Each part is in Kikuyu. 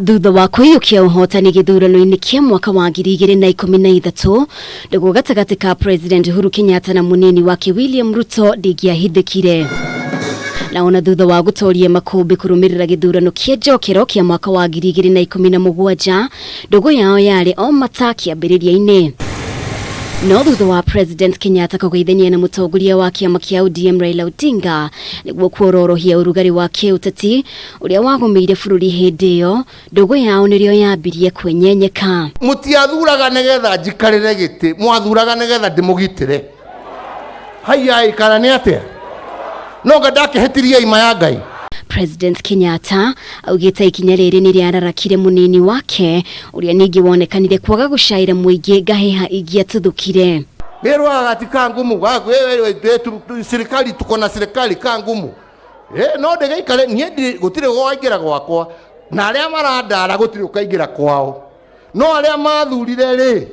Thutha wa kũiyũkia ũhotani gĩthurano-inĩ kĩa mwaka wa 2013, ndũgũ gatagatĩ ka President Uhuru Kenyatta na mũnini wake William Ruto ndĩngĩahithĩkire. Na ona thutha wa gũtoria makũmbĩ kũrũmĩrĩra gĩthurano kĩa njokero kĩa mwaka wa 2017, ndũgũ yao yarĩ o mata kĩambĩrĩria-inĩ. No thutha wa President Kenyatta kũgeithania na mũtongoria wa kĩama kĩa ODM Raila Odinga nĩguo kuororohia ũrugarĩ wa kĩũteti ũrĩa wagũmĩire bũrũri hĩndĩ ĩyo, ndũgũ yao nĩrĩo yambirie kwenyenyeka. Mũtiathuraga nĩgetha njikarĩre gĩtĩ, mwathuraga nĩgetha ndĩmũgitĩre. Haiya, kana nĩ atĩa? No nga ndakĩhĩtirie ima ya Ngai. President Kenyatta augĩte ikinya rĩrĩ nĩ rĩararakire mũnini wake ũrĩa ningĩ wonekanire kwaga gũcaĩra mũingĩ ngahĩha ingĩatuthũkire. Rĩrwaga ti ka ngumu serikali, tuko na serikali ka ngumu. No ndĩgĩikare niĩ gũtirĩ gũkaingĩra gwakwa, na arĩa marandara gũtirĩ ũkaingĩra kwao, no arĩa mathurire rĩ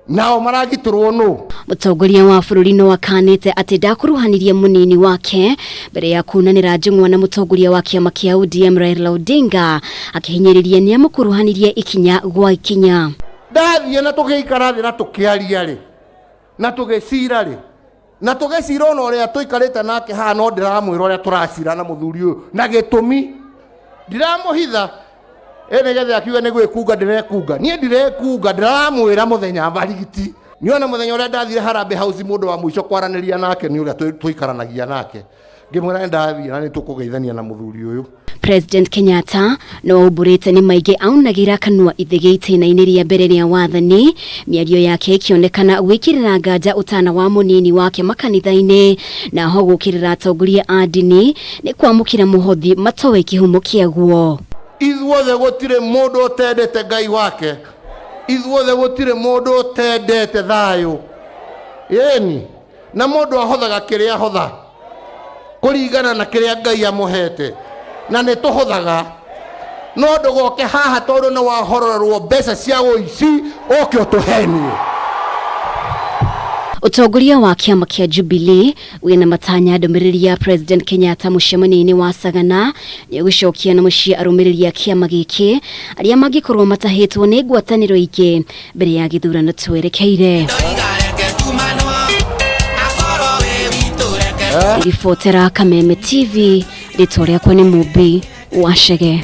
nao maragitĩrwo nũ. Mũtongoria wa bũrũri no akanĩte atĩ ndakuruhanirie mũnini wake mbere ya kunanĩra njũng'wa na mũtongoria wa kĩama kĩa ODM Raila Odinga, akĩhinyĩrĩria nĩ amũkuruhanirie ikinya gwa ikinya. Ndathiĩ na tũgĩikara thĩ na tũkĩaria rĩ na tũgĩcira rĩ na tũgĩcira ona ũrĩa tũikarĩte nake haha, no ndĩramwĩra ũrĩa tũracira na mũthuri ũyũ na gĩtũmi ndiramũhitha ĩ nĩgetha akiuge nĩ gwĩkunga ndĩrekunga. Niĩ ndirekunga, ndĩramwĩra mũthenya barigiti. Niona mũthenya ũrĩa ndathire Harambee House, mũndũ wa mũico kwaranĩria nake nĩ ũrĩa tũikaranagia nake, ngĩmwĩra nĩ ndathiĩ na nĩ tũkũgeithania na mũthuri ũyũ. President Kenyatta no aumbũrĩte nĩ maingĩ aunagĩra kanua ithĩgĩ itĩna-inĩ rĩa mbere rĩa wathani, mĩario yake ĩkĩonekana gwĩkĩrĩra nganja ũtana wa mũnini wake makanitha-inĩ, na ho gũkĩrĩra atongoria a ndini nĩ kwamũkĩra mũhothi matoĩ kĩhumo kĩaguo. Ithuothe gũtirĩ mũndũ ũtendete Ngai wake, ithuothe gũtirĩ mũndũ ũtendete thayũ, ĩni na mũndũ ahothaga kĩrĩa ahotha kũringana na kĩrĩa Ngai amũhete, na nĩ tũhothaga, no ndũgoke haha tondũ nĩ wahororerwo mbeca cia ũici ũke ũtũhenie. Ũtongoria wa kĩama kĩa Jubilee wĩna matanya ndũmĩrĩri ya President Kenyatta mũcemanio-inĩ wa Sagana nĩ ũgũcokia na mũciĩ arũmĩrĩri a kĩama gĩkĩ arĩa mangĩkorwo matahĩtwo nĩ ngwatanĩro ingĩ mbere ya gĩthurano twerekeire. Ribotera Kameme TV, rĩtwa rĩakwa nĩ Mũmbi wa Chege.